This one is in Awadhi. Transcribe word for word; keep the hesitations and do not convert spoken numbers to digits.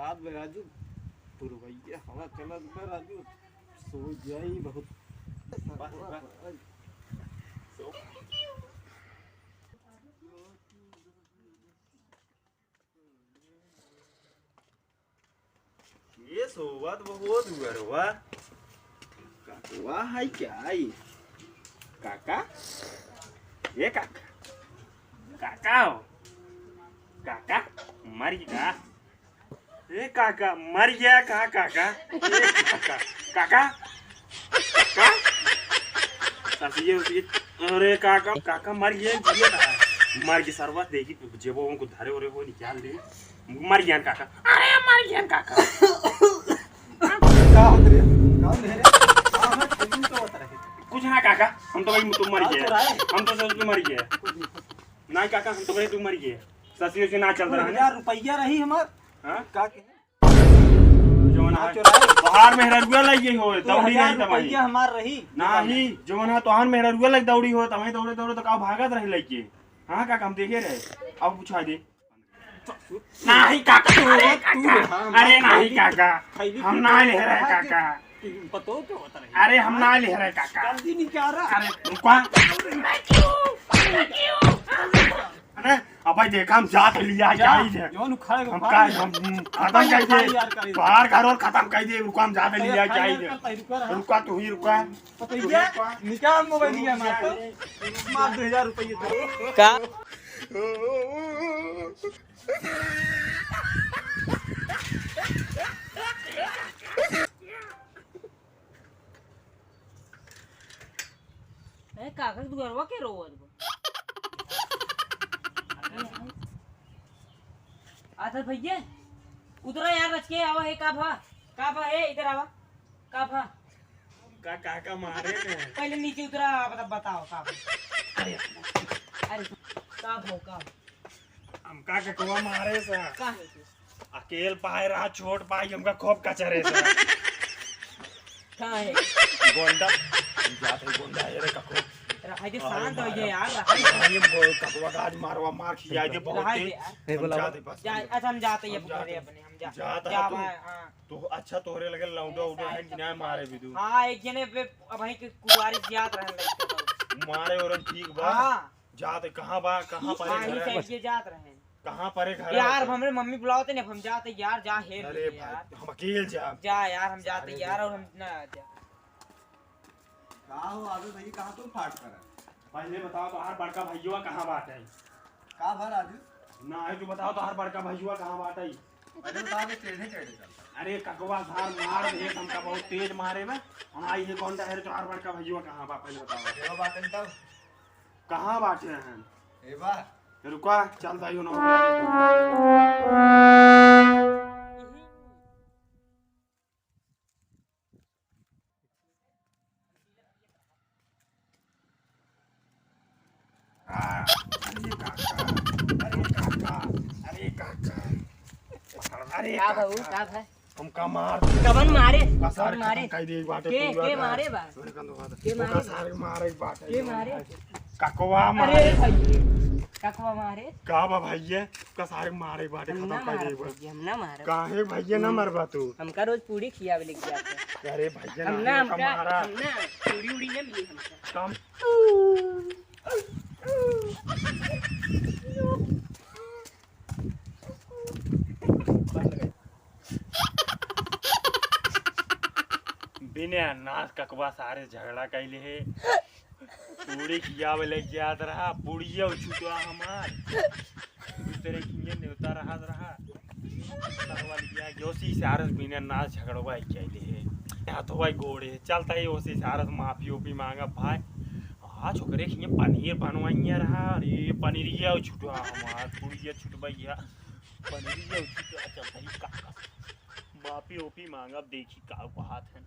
रात में राजू, पुरवैया हवा चलत बा राजू, सो जाई बहुत। वाह, वाह। ये सोवत बहुत हुअरवा। काकवा है क्या आई? काका? ए काका। काका हो। काका, मर गया। ए काका, मर गया का काका? ए काका, काका, काका। सासुए उसी, अरे काका, काका मर गया, जिया था। मर गया सरवा, देखी जेबो उनको धरे ओरे हो निकाल दे। मर गया काका। अरे मर गया काका। का होत रे? कौन है रे? हाँ, हाँ, तुम तो होत रहे। कुछ ना काका, हम तो भाई तू मर हाँ, गया। तो रहे। हम तो सोच तू मर गया। नहीं काका, हम तो भाई तू मर गया। ससी उसी ना चल रहा है। हजार रुपया रही हमार। हाँ? का कहे? जवन हाँ, है, चोराए। तोहार मेहररुआ लग गई हो, तो दौड़ी हजार रही तमाही। रुपया हमार रही। नाही, जवन है तोहार मेहररुआ लग दौड़ी हो, तमाही दौड़े दौड़े तो का भागत रही लइके। हाँ काका, हम देखे रहे। अब पूछा दे। नाही काका, तू अरे रे, काका, तू रे, हाँ, अरे नाही काका, खैली हम ना ले रहे खा के काका। पतो तो होता रही। अरे हम ना ले रहे काका। जल्दी निकाल रहा। अरे रुका। अरे अब भाई देखा, हम जात लिया जा, जाई दे। जौन उखाड़ के हम उखाड़ का, ले। हम खत्म कर दे। यार, कर दे। बाहर घर और खत्म कर दे, रुका, हम जात लिया जाई दे। रुका, रुका। रुका, तू ही रुका। तो भैया, निकाल मोबाइल लिया मार तो। मार दो हजार रुपये तो। का? ए, काका के दुआरवा के रोवत बा? अच्छा भैया, उतरा यार, रच के आवा है, का भा? का भा है, इधर आवा। का भा? का काका मारे ने? पहले नीचे उतरा, बता-, बताओ का भा? अरे, अरे, का भा, का भा? हमका ककवा मारे सा। का है तू? अकेल पाए रहा, छोट पाई, हमका खूब कचरे सा। का है? गोंडा। हम जात है गोंडा, ये रे ककवा। रहा दे, अरे शांत हो मारा। जाए यार, रहा दे। भाई, हम गो-, ककवा का आज मारवा मार खिया दे बहुत रहा दे तेज। यार। हम बोला जात है बस। जा, अच्छा, हम जाते हैं हम अपने जाते घरे हैं। अपने, हम जा, जात जा है तू। भाई, हाँ। तो अच्छा तोहरे लगे लौंडा उडा है कि ना मारे भी तू? हाँ, एक जने पे अब वहीं के कुदारी जात रहन लगे। मारे और ठीक बा। हाँ। जात कहाँ बा, कहाँ पर है घर? ये जात रहे। कहाँ पर है घर? यार, अब हमरे मम्मी बुलावते नहीं, अब हम जाते यार, जा हेर अरे भाई, यार। हम अकेल जा। जा यार, हम जाते यार, और हम ना जा। का हो आदि भाई, कहाँ तुम फाट कर? पहले बताओ, तोहार बड़का भैया कहाँ बाटे? का भा राजू? ना है, तू बताओ, तोहार बड़का भैया कहाँ बाटे? अरे बता दे, टेढ़े टेढ़े चल। अरे ककवा सार मार दे, हमका बहुत तेज मारे बा। हाँ, ये कौन सा है, तोहार बड़का भैया कहाँ बा, पहले बताओ। ये बात है तब। कहाँ बाटे हैं? ए बा। रुका, चल दाइयो ना। अरे काका, अरे काका, अरे काका, अरे काका। अरे का भाऊ, का भाई? हमका मार। कवन मारे? का सारे कवन मारे? खत्म कर दे बाटे के, पूरा के घर। मारे बा? तोरे कंदो बाटे। के मारे ओका बा? सारे मारे बाटे। के मारे? ककवा अरे मारे। भाई, ककवा मारे? का बा भैया? का सारे मारे बाटे, हम खत्म ना कर दे मारब बा। भैया, हम ना मारब। काहे भैया ना हम्म। मरबा तू? हमका रोज पूरी खियावे लेके जाते। अरे भैया हम ना, ना, हमका हमका, मारा। हम ना, पूरी उड़ी ना मिली हमका। कम। बिना नास ककवा सारे झगड़ा कैले है। पूरी खियावे लेके जात रहा, पूड़िया छुटवा हमार। दूसरे खिए नेवता रहत रहा। सरवा लिया, योसी सारस बिना नास झगड़वा ही कैले है। हाथवा गोड़े, चलता है योसी सारस माफी ओफी मांगा भाई। आज ओकरे खिए पनीर बनवाइया रहा, अरे पनीरिया छुटवा हमार, पूड़िया छुटवाइया, पनीरिया छुटवा, चलता है का। माफी ओफी मांगा, देखी का कहत है।